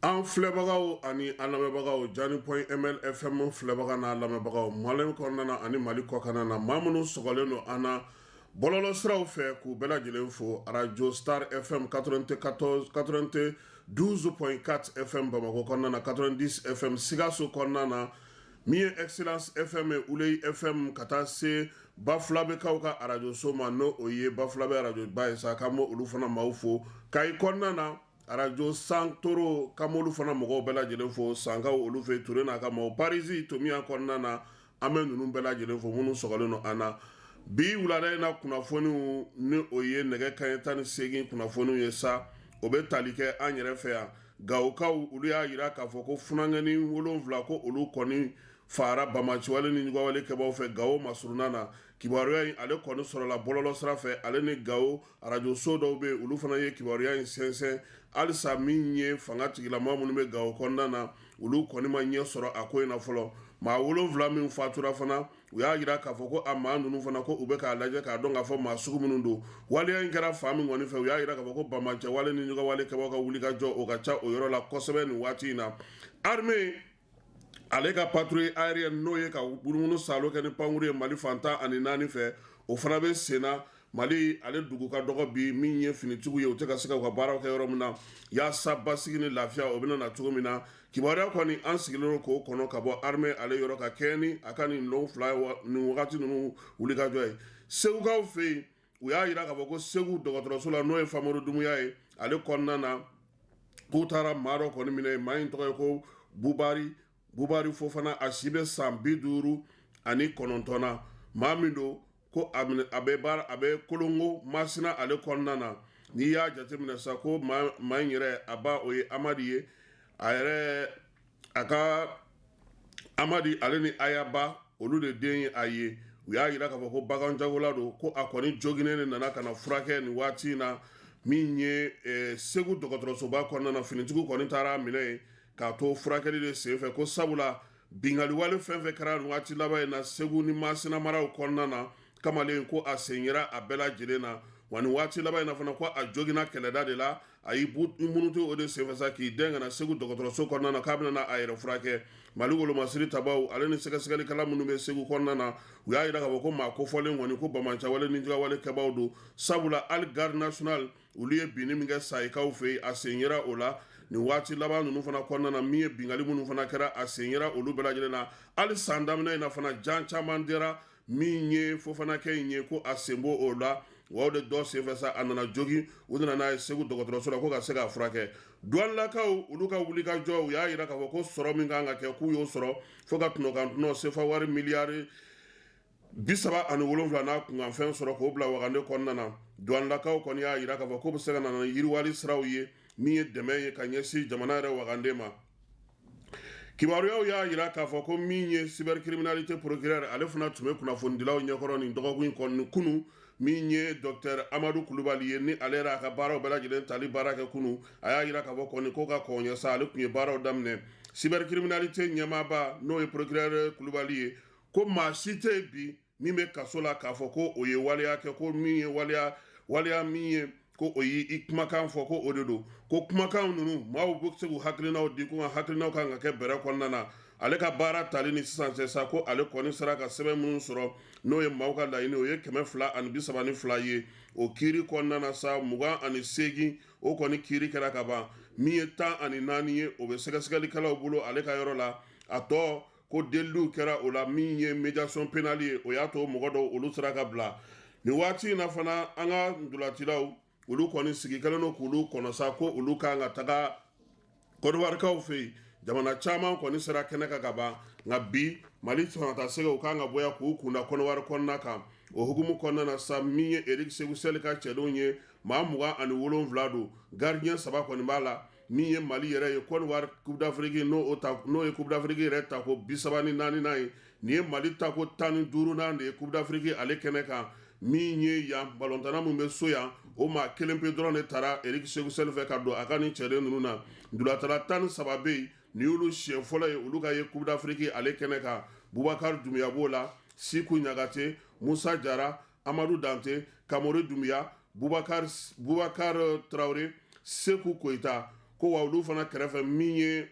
An filɛbagaw ani an lamɛnbagaw, Jani point ml FM filɛbaga n'a lamɛnbagaw, Mali kɔnɔna na ani Mali kɔkan na, maa minnu sɔgɔlen don an na bɔlɔlɔ siraw fɛ, k'u bɛɛ lajɛlen fo. Arajo Star FM 94 92.4 FM Bamakɔ kɔnɔna na, 90 FM Sikaso kɔnɔna na, min ye Excellence FM ye, Uleyi FM, ka taa se Bafulabɛkaw ka arajoso ma, n'o o ye Bafulabɛ arajoba ye sa, k'an b'olu fana maaw fo. Kayi kɔnɔna na, arajo Santoro, k'an b'olu fana mɔgɔw bɛɛ lajɛlen fo, Sankaw olu fɛ, Ture n'a ka maaw, Parisi Tomiya kɔnɔna na, an bɛ ninnu bɛɛ lajɛlen fo minnu sɔgɔlen don an na bi wulada in na. Kunnafoniw, ni o ye nɛgɛ kanɲɛ 18 kunnafoniw ye sa, o bɛ tali kɛ an yɛrɛ fɛ yan. Gawokaw, olu y'a jira k'a fɔ ko funankɛnin 7, ko olu kɔni faara banbaanciwale ni juguwale kɛbaw fɛ Gawo masurunna na. Kibaruya in, ale kɔni sɔrɔla bɔlɔlɔ sira fɛ, ale ni Gawo arajoso dɔw bɛ, olu fana ye kibaruya in sɛnsɛn. Halisa min ye fanga tigilama minnu bɛ Gawo kɔnɔna na, olu kɔni ma ɲɛ sɔrɔ a ko in na fɔlɔ. Maa 7 min fatura fana, u y'a jira k'a fɔ ko a maa ninnu fana, ko u bɛ k'a lajɛ k'a dɔn k'a fɔ maa sugu minnu don. Waleya in kɛra fan min kɔni fɛ, u y'a jira k'a fɔ ko banbaanciwale ni juguwale kɛbaw ka wulikajɔ, o ka ca o yɔrɔ la kosɛbɛ nin waati in na. Armée ale ka patrouille aérienne, n'o ye ka munumunu saalo kɛ ni pankuru ye Mali fan 14 fɛ, o fana bɛ sen na. Mali ale dugu ka dɔgɔ bi, min ye finitigiw ye, u tɛ ka se ka u ka baaraw kɛ yɔrɔ min na, yaasa basigi ni lafiya o bɛna na cogo min na. Kibaruya kɔni, an sigilen don k'o kɔnɔ ka bɔ armée ale yɔrɔ ka kɛɲɛ ni a ka nin lon 2 nin wagati ninnu wulikajɔ ye. Segukaw fɛ yen, u y'a jira k'a fɔ ko Segu dɔgɔtɔrɔso la, n'o ye Famori Dumuya ye, ale kɔnɔna na, k'u taara maa dɔ kɔni minɛ. Maa in tɔgɔ ye ko Bubari Fofana, a si bɛ san 59 na. Maa min don, ko a bɛ baara, a bɛ Kolongo Masina ale kɔnɔna na. N'i y'a jateminɛ sa, ko maa in yɛrɛ, a ba, o ye Amadi ye. A yɛrɛ, a ka Amadi ale ni Ayaba, olu de den ye a ye. U y'a jira k'a fɔ ko bagan jagola don, ko a kɔni joginnen de nana ka na furakɛ nin waati in na min ye Segu dɔgɔtɔrɔsoba kɔnɔna na. Finitigiw kɔni taara a minɛ yen k'a to furakɛli de senfɛ, ko sabula binkanniwale fɛn fɛn kɛra nin waati laban in na Segu ni Masina maraw kɔnɔna na, kamalen ko a sen yera a bɛɛ lajɛlen na. Wa nin waati laban in na fana, ko a joginna kɛlɛda de la, a y'i muruti o de senfɛ sa k'i dɛn ka na Segu dɔgɔtɔrɔso kɔnɔna na k'a bɛna na a yɛrɛ furakɛ. Mali wolomasiri tabaw ale ni sɛgɛsɛgɛlikɛla minnu bɛ Segu kɔnɔna na, u y'a jira k'a fɔ ko maa kofɔlen kɔni, ko banbaanciwale ni jugawale kɛbaw don, sabula hali garde nationale, olu ye binni min kɛ Sayikaw fɛ yen, a sen yera o la. Nin waati laban ninnu fana kɔnɔna na, min ye binkanni minnu fana kɛra, a sen yera olu bɛɛ lajɛlen na. Hali san daminɛ in na fana, jan caman dira min ye Fofanakɛ in ye, ko a sen b'o o la. Wa o de dɔ senfɛ sa, a nana jogin, u nana n'a ye Segu dɔgɔtɔrɔso la ko ka se k'a furakɛ. Duwanilakaw, olu ka wulikajɔ, u y'a jira k'a fɔ ko sɔrɔ min kan ka kɛ, k'u y'o sɔrɔ fo ka tɔnɔkan tɔnɔ sefa wari miliyari 37 n'a kunkanfɛn sɔrɔ k'o bila wagande kɔnɔna na. Duwanilakaw kɔni y'a jira k'a fɔ k'o bɛ se ka na ni yiriwali siraw ye, min ye dɛmɛ ye ka ɲɛsin jamana yɛrɛ wagande ma. Kibaruyaw y'a jira k'a fɔ ko min ye cybercriminalité procureur, ale fana tun bɛ kunnafonidilaw ɲɛkɔrɔ nin dɔgɔkun in kɔnɔ kunun. Min ye docteur Amadu Kulubali ye, ni ale yɛrɛ a ka baaraw bɛɛ lajɛlen tali baara kɛ kunun, a y'a jira k'a fɔ kɔni ko ka kɔn ɲɛ sa, ale tun ye baaraw daminɛ. Cybercriminalité ɲɛmaaba, n'o ye procureur Kulubali ye, ko maa si tɛ yen bi min bɛ kaso la k'a fɔ ko o ye waleya kɛ, ko min ye waleya, waleya min ye ko o y'i kumakan fɔ, ko o de don, ko kumakan ninnu, maaw bɛ se k'u hakilinaw di, ko nka hakilinaw kan ka kɛ bɛrɛ kɔnɔna na. Ale ka baara tali ni sisan cɛ sa, ko ale kɔni sera ka sɛbɛn minnu sɔrɔ, n'o ye maaw ka laɲini, o ye 232 ye. O kiiri kɔnɔna na sa, 28, o kɔni kiiri kɛra ka ban. Min ye 14 ye, o bɛ sɛgɛsɛgɛlikɛlaw bolo ale ka yɔrɔ la. A tɔ, ko deliliw kɛra o la. Min ye médiation pénale ye, o y'a to mɔgɔ dɔw, olu sera ka bila. Nin waati in na fana, an ka ntolacilaw, Olu kɔni sigi kɛlen don k'olu kɔnɔ sa ko olu kan ka taga Kɔdiwarikaw fɛ yen. Jamana caman kɔni sera kɛnɛ kan ka ban, nka bi Mali fangata sɛgɛw kan ka bɔ yan k'u kunda Kɔdiwari kɔnɔna kan. O hukumu kɔnɔna na sa, min ye Eric Sekou Chelle ka cɛdenw ye, maa 27 don, gardien saba kɔni b'a la. Min ye Mali yɛrɛ ye, Kɔdiwari Coupe d'Afrique n'o ta, n'o ye Coupe d'Afrique yɛrɛ tako 34nan ye, nin ye Mali tako 15nan de ye Coupe d'Afrique ale kɛnɛ kan. Min ye yan balontanna min bɛ so yan, o maa kelen pe dɔrɔn de taara Eric Sekou Chelle fɛ ka don a ka nin cɛden ninnu na. Ntolatala 13 bɛ yen, nin y'olu siɲɛ fɔlɔ ye olu ka ye Coupe d'Afrique ale kɛnɛ kan. Bubakari Dunbiya b'o la, Siku Ɲagate, Musa Jara, Amadu Dante, Kamori Dunbiya, Bubakar Tarawele, Seku Koyita. Ko wa olu fana kɛrɛfɛ, min ye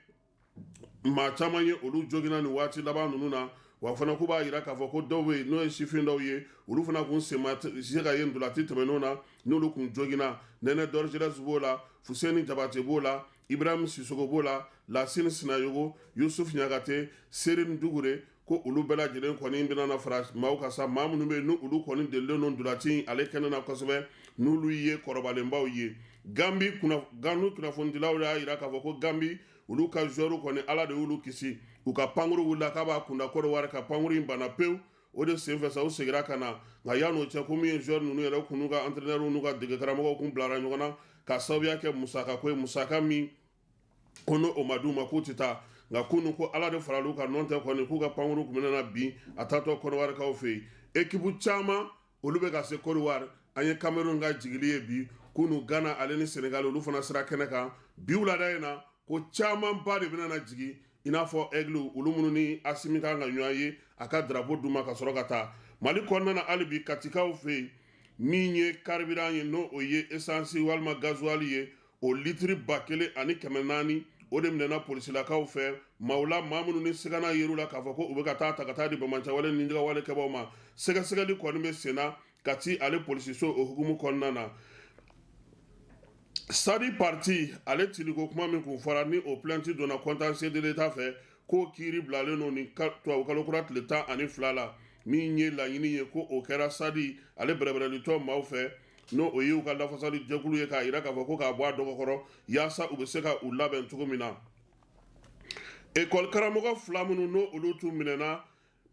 maa caman ye, olu joginna nin waati laban ninnu na. Wa fana k'u b'a jira k'a fɔ ko dɔw bɛ yen, n'o ye sifin dɔw ye, olu fana kun sen ma se ka ye ntolati tɛmɛnenw na, n'olu kun joginna. Nɛnɛ Dorgelès b'o la, Fuseni Jabate b'o la, Ibrahim Sisoko b'o la, Lasine Sinayogo, Yusuf Ɲagate, Serine Dugure, ko olu bɛɛ lajɛlen kɔni bɛna na fara maaw kan sa, maa minnu bɛ yen ni olu kɔni delilen don ntolati ale kɛnɛ na kosɛbɛ, n'olu ye kɔrɔbalenbaw ye. Gambi Gambi kunnafonidilaw y'a jira k'a fɔ ko Gambi olu ka joueur kɔni, Ala de y'olu kisi. U ka pankuru wulila k'a b'a kunda Kɔdiwari kan, pankuru in banna pewu. O de senfɛ sa, u seginna ka na. Nka yan'o cɛ, ko min ye joueur ninnu yɛrɛ kun n'u ka entraîneur n'u ka dege karamɔgɔw kun bilara ɲɔgɔn na ka sababuya kɛ musaka ko ye, musaka min ko n'o ma d'u ma, k'u tɛ taa. Nka kunun ko Ala de faral'u kan, nɔ tɛ kɔni k'u ka pankuru tun bɛna na bin a taatɔ Kɔdiwarikaw fɛ yen. Ekipu caman olu bɛ ka se Kɔdiwari. An ye Cameroun ka jigili ye bi. Kunu, Ghana ale ni Senegal, olu fana sera kɛnɛ kan. Bi wulada in na, ko camanba de bɛna na jigin, i n'a fɔ Aigle, olu minnu ni Asimi kan ka ɲɔgɔn ye, a ka drapeau d'u ma ka sɔrɔ ka taa Mali kɔnɔna na. Hali bi Katikaw fɛ yen, min ye carburant ye, n'o o ye essence walima gasoil ye, o litiri 1400, o de minɛna polisilakaw fɛ maaw la, maa minnu ni sigana yer'u la k'a fɔ ko u bɛ ka taa ta ka taa di bamancɛwale ni wale kɛbaw ma. Sɛgɛsɛgɛli kɔni bɛ senna Kati ale polisiso o hukumu kɔnɔna na. Sadi parti ale tiliko kuma min kun fɔra, ni o plainte donna contentieux de l'État fɛ, k'o kiiri bilalen don ni tubabu kalo kura tile 12 la. Min ye laɲini ye, ko o kɛra Sadi ale bɛrɛbɛrɛlitɔ maaw fɛ, n'o o y'u ka lafasali jɛkulu ye, k'a jira k'a fɔ ko k'a bɔ a dɔgɔkɔrɔ yaasa u bɛ se ka u labɛn cogo min na. Ekɔli karamɔgɔ fila minnu n'o olu tun minɛna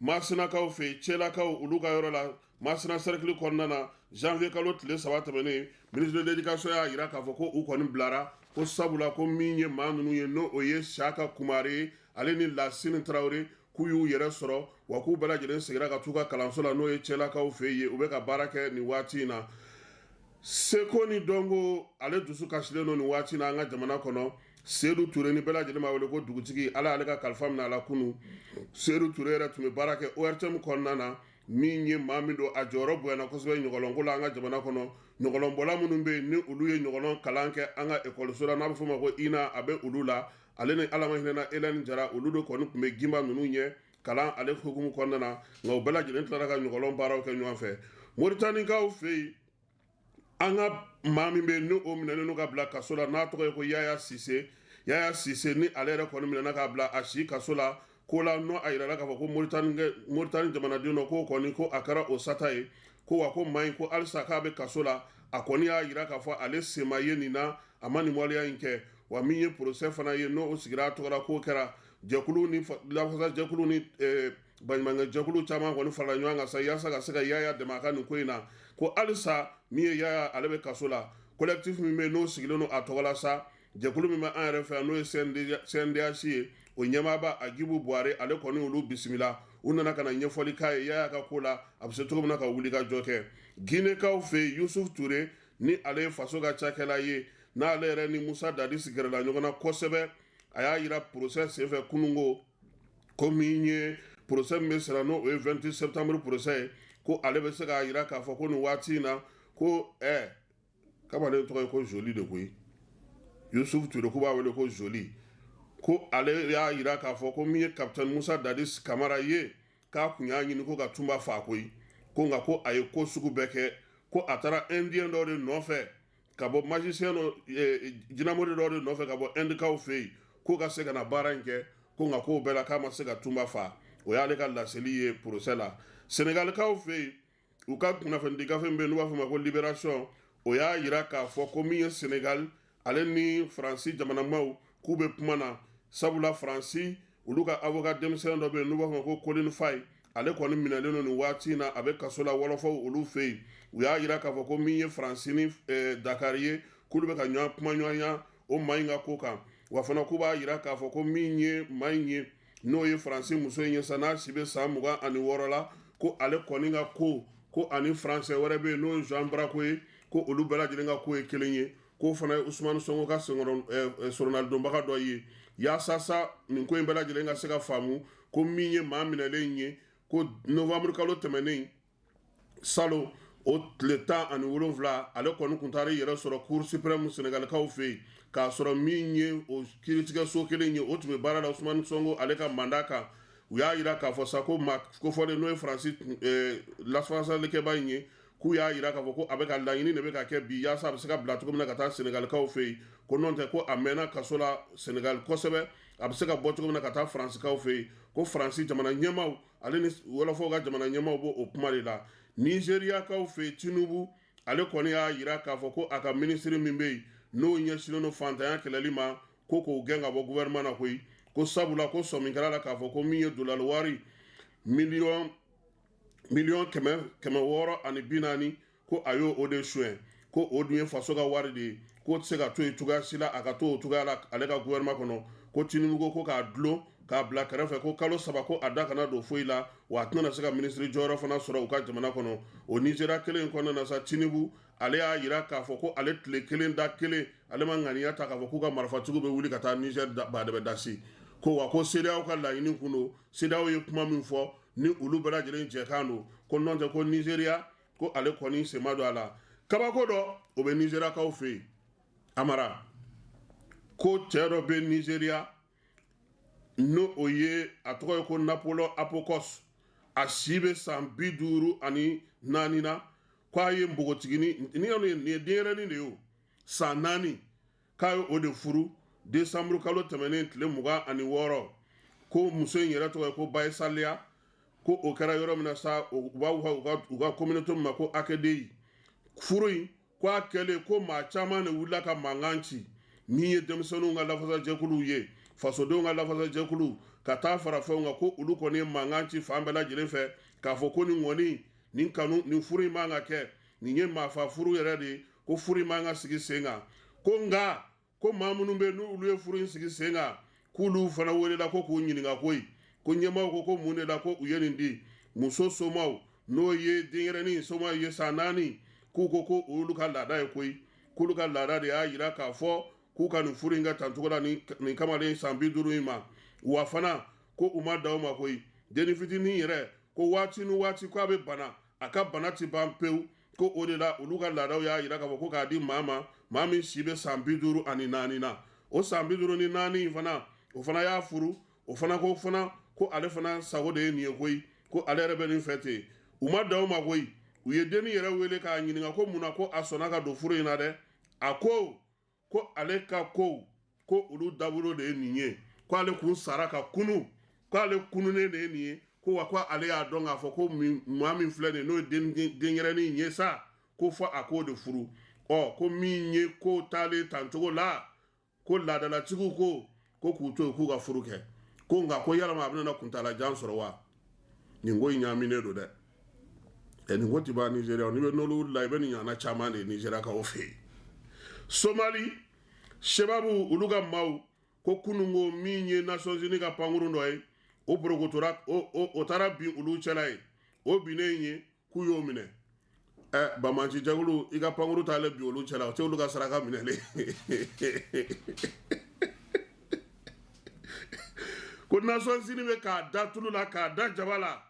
Masinakaw fɛ yen, Cɛlakaw olu ka yɔrɔ la, Masina cercle kɔnɔna na, janvier kalo tile 3 tɛmɛnen, ministre de l'éducation y'a jira k'a fɔ ko u kɔni bilara, ko sabula ko min ye maa ninnu ye, n'o o ye Saka Kumare ale ni Lasine Tarawele, k'u y'u yɛrɛ sɔrɔ, wa k'u bɛɛ lajɛlen seginna ka t'u ka kalanso la, n'o ye Cɛlakaw fɛ yen, u bɛ ka baara kɛ nin waati in na. Seko ni dɔnko ale dusu kasilen don nin waati na an ka jamana kɔnɔ. Sedu Ture, ni bɛɛ lajɛlen b'a wele ko dugutigi, Ala y'ale ka kalifa minɛ a la kunun. Sedu Ture yɛrɛ tun bɛ baara kɛ ORTM kɔnɔna na. Min ye maa min don, a jɔyɔrɔ bonyana kosɛbɛ ɲɔgɔlɔnko la an ka jamana kɔnɔ. Ɲɔgɔlɔnbɔla minnu bɛ yen, ni olu ye ɲɔgɔlɔn kalan kɛ an ka ekɔliso la, n'a bɛ f'o ma ko INA, a bɛ olu la. Ale ni Ala ma hinɛna Hélène Jara, olu de kɔni tun bɛ Gimba ninnu ɲɛ kalan ale hukumu kɔnɔna na. Nka u bɛɛ lajɛlen tilara ka ɲɔgɔlɔn baaraw kɛ ɲɔgɔn fɛ Moritanikaw fɛ yen. An ka maa min bɛ yen, ni o minɛnen don ka bila kaso la, n'a tɔgɔ ye ko Yaya Sise. Yaya Sise, ni ale yɛrɛ kɔni minɛna k'a bila a si kaso la, ko la n'o a yirala k'a fɔ ko Moritani jamanaden dɔ, k'o kɔni ko a kɛra o sata ye, ko wa ko maa in ko halisa k'a bɛ kaso la. A kɔni y'a yira k'a fɔ ale sen ma ye nin na, a ma nin waleya in kɛ. Wa min ye procès fana ye, n'o sigira a tɔgɔ la, k'o kɛra jɛkulu ni lafasa jɛkulu ni baɲumankɛ jɛkulu caman kɔni farala ɲɔgɔn kan sa, yaasa ka se ka Yaya dɛmɛ a ka nin ko in na. Ko halisa min ye Yaya, ale bɛ kaso la. Collectif min bɛ yen, n'o sigilen don a tɔgɔ la sa, jɛkulu min bɛ an yɛrɛ fɛ yan, n'o ye CNDH ye, o ɲɛmaaba Agibu Buware, ale kɔni olu bisimila, u nana ka na ɲɛfɔli k'a ye Yaya ka ko la, a bɛ se cogo min na ka wuli ka jɔ kɛ. Ginekaw fɛ yen, Yusuf Ture, ni ale ye faso ka cakɛla ye, n'ale yɛrɛ ni Musa Dadis gɛrɛla ɲɔgɔn na kosɛbɛ, a y'a yira procès senfɛ kununko ko min ye procès min bɛ sira, n'o ye 28 septembre procès ye, ko ale bɛ se k'a yira k'a fɔ ko nin waati in na, ko kamalen tɔgɔ ye ko Joli de koyi, Yusuf Ture, k'u b'a wele ko Joli, ko ale y'a yira k'a fɔ ko min ye capitaine Musa Dadis Kamara ye, k'a kun y'a ɲini ko ka Tunba faa koyi, ko nka ko a ye ko sugu bɛɛ kɛ, ko a taara indien dɔ de nɔfɛ ka bɔ, magicien dɔ, jinɛmori dɔ de nɔfɛ ka bɔ Indikaw fɛ yen, k'o ka se ka na baara in kɛ, ko nka k'o bɛɛ la k'a ma se ka Tunba faa. O y'ale ka laseli ye procès la. Senegalikaw fɛ yen, u ka kunnafonidi gafe min bɛ yen, n'u b'a fɔ o ma ko Libération, O y'a yira k'a fɔ ko min ye Senegal ale ni Faransi jamanamaw k'u bɛ kuma na, sabula Faransi olu ka avocat denmisɛnnin dɔ bɛ yen n'u b'a fɔ ko Colin Faye, ale kɔni minɛlen don nin waati in na, a bɛ kaso la wɔlɔfɔw olu fɛ yen. U y'a yira k'a fɔ ko min ye Faransi ni Dakar ye, k'olu bɛ ka ɲɔgɔn kuma ɲɔgɔnya o maa in ka ko kan. Wa fana k'u b'a yira k'a fɔ ko min ye maa in ye, n'o ye Faransi muso in ye sa, n'a si bɛ san 26 la, ko ale kɔni ka ko ko ani Faransɛ wɛrɛ bɛ yen n'o ye Jean Brako ye, ko olu bɛɛ lajɛlen ka ko ye kelen ye, k'o fana ye Usumani Sonko ka senkɔrɔmadonbaga dɔ ye. Yaasa sa nin ko in bɛɛ lajɛlen ka se ka faamu, ko min ye maa minɛlen ye, ko novembre kalo tɛmɛnen salon o tile 17, ale kɔni tun taara i yɛrɛ sɔrɔ Cour suprême Senegalikaw fɛ yen, k'a sɔrɔ min ye o kiiritigɛso kelen ye, o tun bɛ baara la Usumani Sonko ale ka mandat kan. U y'a yira k'a fɔ sa ko maa kofɔlen, n'o ye Faransi lafasalikɛba in ye, k'u y'a yira k'a fɔ ko a bɛ ka laɲini de bɛ ka kɛ bi yaasa a bɛ se ka bila cogo min na ka taa Senegalikaw fɛ yen, ko n'o tɛ ko a mɛnna kaso la Senegal kosɛbɛ, a bɛ se ka bɔ cogo min na ka taa Faransikaw fɛ yen. Ko Faransi jamana ɲɛmaaw ale ni wɔlɔfɔw ka jamana ɲɛmaaw b'o o kuma de la. Nizeriyakaw fɛ yen, Tinubu ale kɔni y'a yira k'a fɔ ko a ka minisiri min bɛ yen n'o ɲɛsinnen don fantanya kɛlɛli ma, ko k'o gɛn ka bɔ gouvernement na koyi, ko sabula ko sɔmi kɛra la k'a fɔ ko min ye dolari wari miliyɔn 640, ko a y'o o de suɲɛ, ko o dun ye faso ka wari de ye, k'o tɛ se ka to yen cogoya si la, a ka to o cogoya la ale ka gouvernement kɔnɔ. Ko Tinubu ko k'a dulon k'a bila kɛrɛfɛ, ko kalo 3 ko a da kana don foyi la, wa a tɛna se ka minisiri jɔyɔrɔ fana sɔrɔ u ka jamana kɔnɔ. O Nizeriya kelen in kɔnɔna na sa, Tinubu ale y'a yira k'a fɔ ko ale tile kelen da kelen ale ma ŋaniya ta k'a fɔ k'u ka marifatigiw bɛ wuli ka taa Nizɛri badɛbɛ dasi ko, wa ko CEDEAO ka laɲini kun don, CEDEAO ye kuma min fɔ ni olu bɛɛ lajɛlen jɛkan don, ko n'o tɛ ko Nizeriya ko ale kɔni sen ma don a la. Kabako dɔ o bɛ Nizeriyakaw fɛ yen, Amara, ko cɛ dɔ bɛ Nizeriya n'o o ye, a tɔgɔ ye ko Napoleon Apokos, a si bɛ san 54 na, ko a ye npogotigini nin ye denyɛrɛnin de ye o san 4, k'a ye o de furu desanburu kalo tɛmɛnen tile 26, ko muso in yɛrɛ tɔgɔ ye ko Bayisaliya. Ko o kɛra yɔrɔ min na sa, u b'a u ka communauté min ma ko Akedeyi. Furu in ko a kɛlen, ko maa caman de wulila ka mankan ci, min ye denmisɛnninw ka lafasajɛkuluw ye, fasodenw ka lafasajɛkulu, ka taa fara fɛnw kan, ko olu kɔni ye mankan ci fan bɛɛ lajɛlen fɛ k'a fɔ ko nin kɔni nin kanu nin furu in man ka kɛ, nin ye maafa furu yɛrɛ de ye, ko furu in man ka sigi sen kan. Ko nka ko maa minnu bɛ n'olu ye furu in sigi sen kan, k'olu fana welela ko k'u ɲininka koyi, ko ɲɛmaaw ko ko mun de la ko u ye nin di muso somaw, n'o ye denyɛrɛnin somaw ye san 4, k'u ko ko olu ka laada ye koyi, k'olu ka laada de y'a yira k'a fɔ k'u ka nin furu in kɛ tan cogo la nin kamalen san 50 in ma. Wa fana ko u ma dan o ma koyi, dennin fitinin yɛrɛ ko waati ni waati ko a bɛ bana, a ka bana ti ban pewu, ko o de la olu ka laadaw y'a yira k'a fɔ ko k'a di maa ma, maa min si bɛ san 54 na. O san 54 in fana, o fana y'a furu, o fana ko fana ko ale fana sago de ye nin ye koyi, ko ale yɛrɛ bɛ nin fɛ ten. U ma dan o ma koyi, u ye dennin yɛrɛ wele k'a ɲininka ko mun na ko a sɔnna ka don furu in na dɛ. A ko ko ale ka kow ko olu dabolo de ye nin ye, ko ale kun sara ka kunu, ko ale kununen de ye nin ye, ko wa ko ale y'a dɔn k'a fɔ ko maa min filɛ nin ye, n'o ye denyɛrɛnin ye sa, ko fɔ a k'o de furu. Ɔ ko min ye ko taalen tan cogo la, ko laadalatigiw ko k'u to yen k'u ka furu kɛ, ko nka ko yalama a bɛna kuntaalajan sɔrɔ wa? Nin ko in ɲaaminen don dɛ. Ɛ nin ko ti ban Nizeriya, n'i bɛ Nollywood la i bɛ nin ɲɔgɔnna caman de ye Nizeriyakaw fɛ yen. Somali Sebabu olu ka maaw ko kununko min ye Nations Unies ka pankurun dɔ ye, o borokotora o taara bin olu cɛla ye, o binnen ye k'u y'o minɛ. Ɛ banbaanci jɛkulu i ka pankurun taalen bin olu cɛla, o tɛ olu ka saraka minɛlen. Ko Nations Unies bɛ k'a da tulu la k'a da jaba la,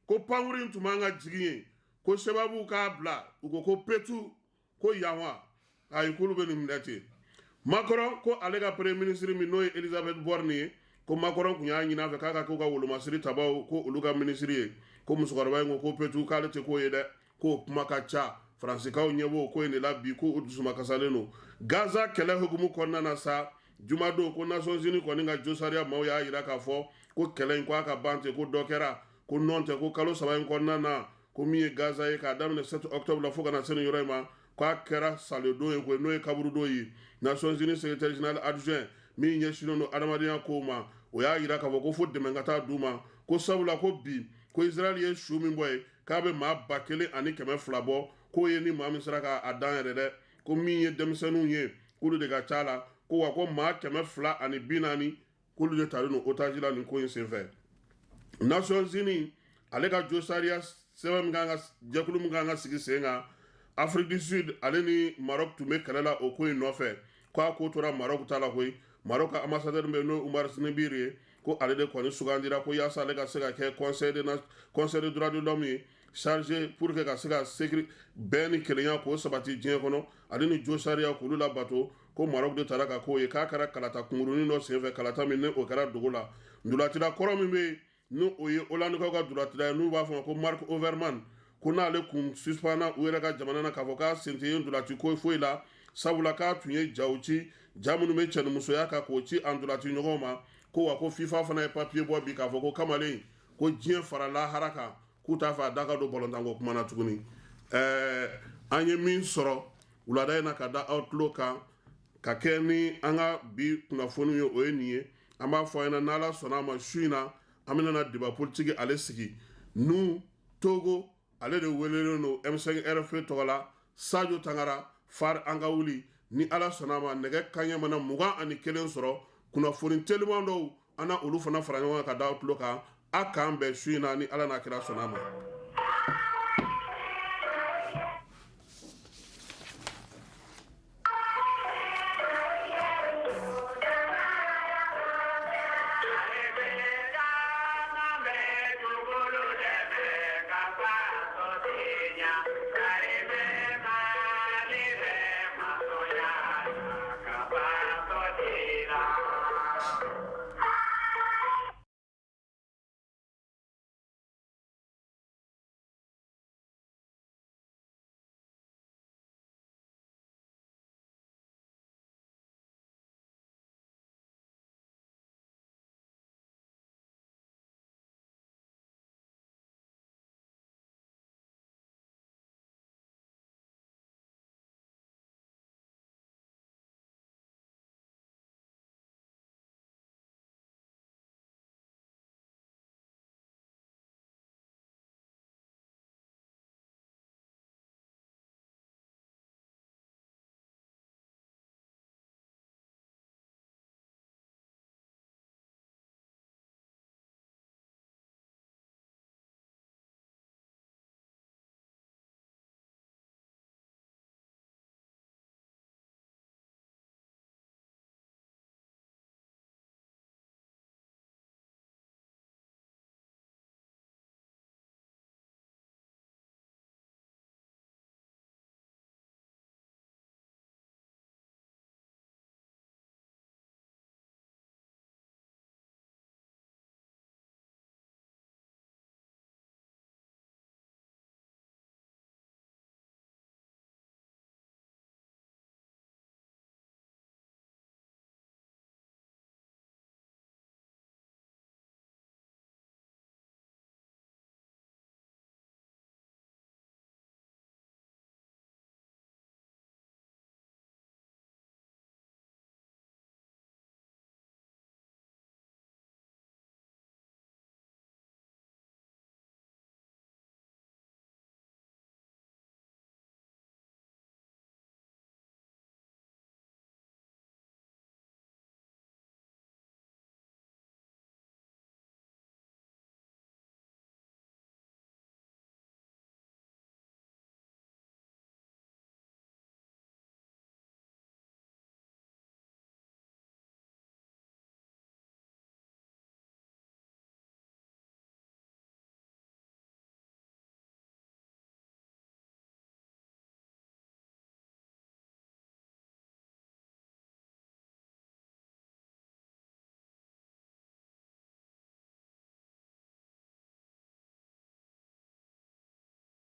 ko pankurun in tun man ka jigin yen, ko Sebabu k'a bila, u ko petu ko yan wa, ayi k'olu bɛ nin minɛ ten. Macron ko ale ka premier ministre min n'o ye Elisabeth Borne ye, ko Macron tun y'a ɲini a fɛ k'a ka k'u ka wolomasiri tabaw ko olu ka minisiri ye, ko musokɔrɔba in ko petu k'ale tɛ k'o ye dɛ, k'o kuma ka ca. Faransikaw ɲɛ b'o ko in de la bi, ko u dusumakasalen don. Gaza kɛlɛ hukumu kɔnɔna na sa, jumadon ko Nations Unies kɔni ka josariya maaw y'a yira k'a fɔ ko kɛlɛ in ko a ka ban ten, ko dɔ kɛra, ko nɔn tɛ, ko kalo 3 in kɔnɔna na Ko min ye Gaza ye, k'a daminɛ 7 octobre la fo ka na se nin yɔrɔ in ma, k'a kɛra saledon ye koyi, n'o ye kaburudon ye. Nations Unies secrétaire général adjoint min ɲɛsinnen don adamadenya kow ma, o y'a yira k'a fɔ ko fo dɛmɛ ka taa d'u ma, ko sabula ko bi ko Israël ye su min bɔ ye, k'a bɛ maa 1200 bɔ, k'o ye ni maa min sera k'a dan yɛrɛ dɛ. Ko min ye denmisɛnninw ye, k'olu de ka ca la, ko wa ko maa 240, k'olu de talen don otage la nin ko in senfɛ. Nations Unies ale ka josariya sɛbɛn min kan ka, jɛkulu min kan ka sigi sen kan, Afrique du Sud ale ni Maroc tun bɛ kɛlɛ la o ko in nɔfɛ, k'a ko tora Maroc ta la koyi. Maroc ka ambassadeur min bɛ yen, n'o ye Omar Zniber ye, ko ale de kɔni sugandira ko yaasa ale ka se ka kɛ conseil de droit de l'homme ye, chargé pour que ka se ka sécurité, bɛn ni kelenya k'o sabati diɲɛ kɔnɔ, ale ni josariya k'olu labato. Ko Maroc de taara ka k'o ye, k'a kɛra kalata kunkurunin dɔ senfɛ, kalata min ni o kɛra dogo la. Ntolatila kɔrɔ min bɛ yen, ni o ye Holandikaw ka ntolatila ye, n'u b'a fɔ ma ko Marc Overmars, ko n'ale kun suspendra u yɛrɛ ka jamana na k'a fɔ k'a sen tɛ ye ntolati ko foyi la, sabula k'a tun ye jaw ci, ja minnu bɛ cɛnimusoya kan, k'o ci a ntolati ɲɔgɔnw ma. Ko wa ko FIFA fana ye papiye bɔ bi k'a fɔ ko kamalen ko diɲɛ fara lahara kan, k'u t'a fɛ a da ka don balontanko kuma na tuguni. An ye min sɔrɔ wulada in na ka da aw tulo kan ka kɛ ni an ka bi kunnafoniw ye, o ye nin ye. An b'a fɔ a ɲɛna, n'Ala sɔnna a ma, su in na an bɛna na débat politique ale sigi. Nu Togo ale de welelen don M5 RFP tɔgɔ la, Sadio Tangara Far an ka wuli. Ni Ala sɔnna a ma, nɛgɛ kanɲɛ mana 21 sɔrɔ, kunnafoni teliman dɔw, an na olu fana fara ɲɔgɔn kan ka da aw tulo kan. A k'an bɛn su in na, ni Ala n'a kira sɔnna a ma.